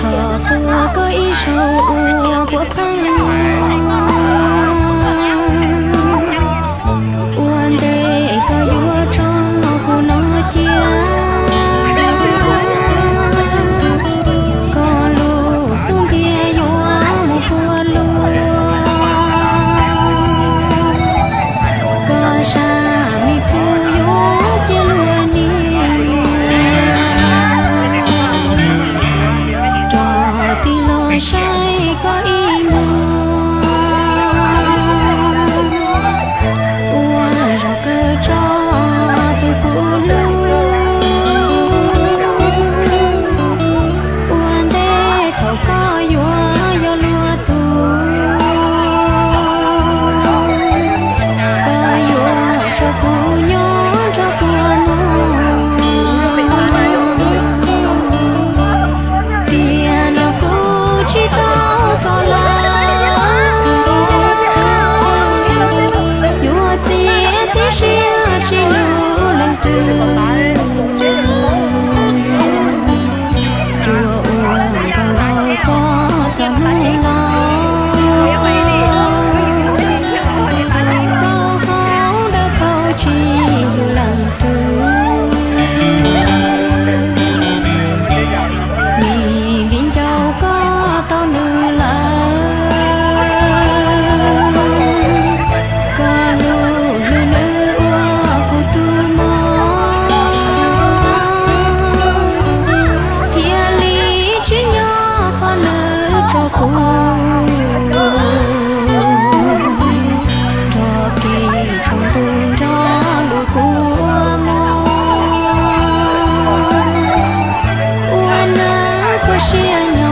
Thov puag koj ib zaug ua puav pheej, ua ntej koj yuav tso kuv no cia. Koj lub xub ntiag yuav mus puag luag, koj sab me phu yuav cia luag niam. Rov tig los saib koj ib nyuag, ua zog kawg tso tus kuv hlub. Ua ntej thaum koj yuav yog luag tug, koj yuav tso kuv nyob nrog koj nug. Tiam no kuv tsis tau koj lawm, yuav txiav txim siab tsis hlub leej twg. Cuag ua nkoos rau koj txoj hmoo los, koj hauv dawb paug tsis hlub leej twg. Nim viv ncaus koj tau nws lawm, koj hlub hlub nws ua kuv tus mog, thiaj li tsis nyob qhov nws tso kuv, nrog kev tshoov ntuj nrog lub kua muag, ua neej khuv siab nyob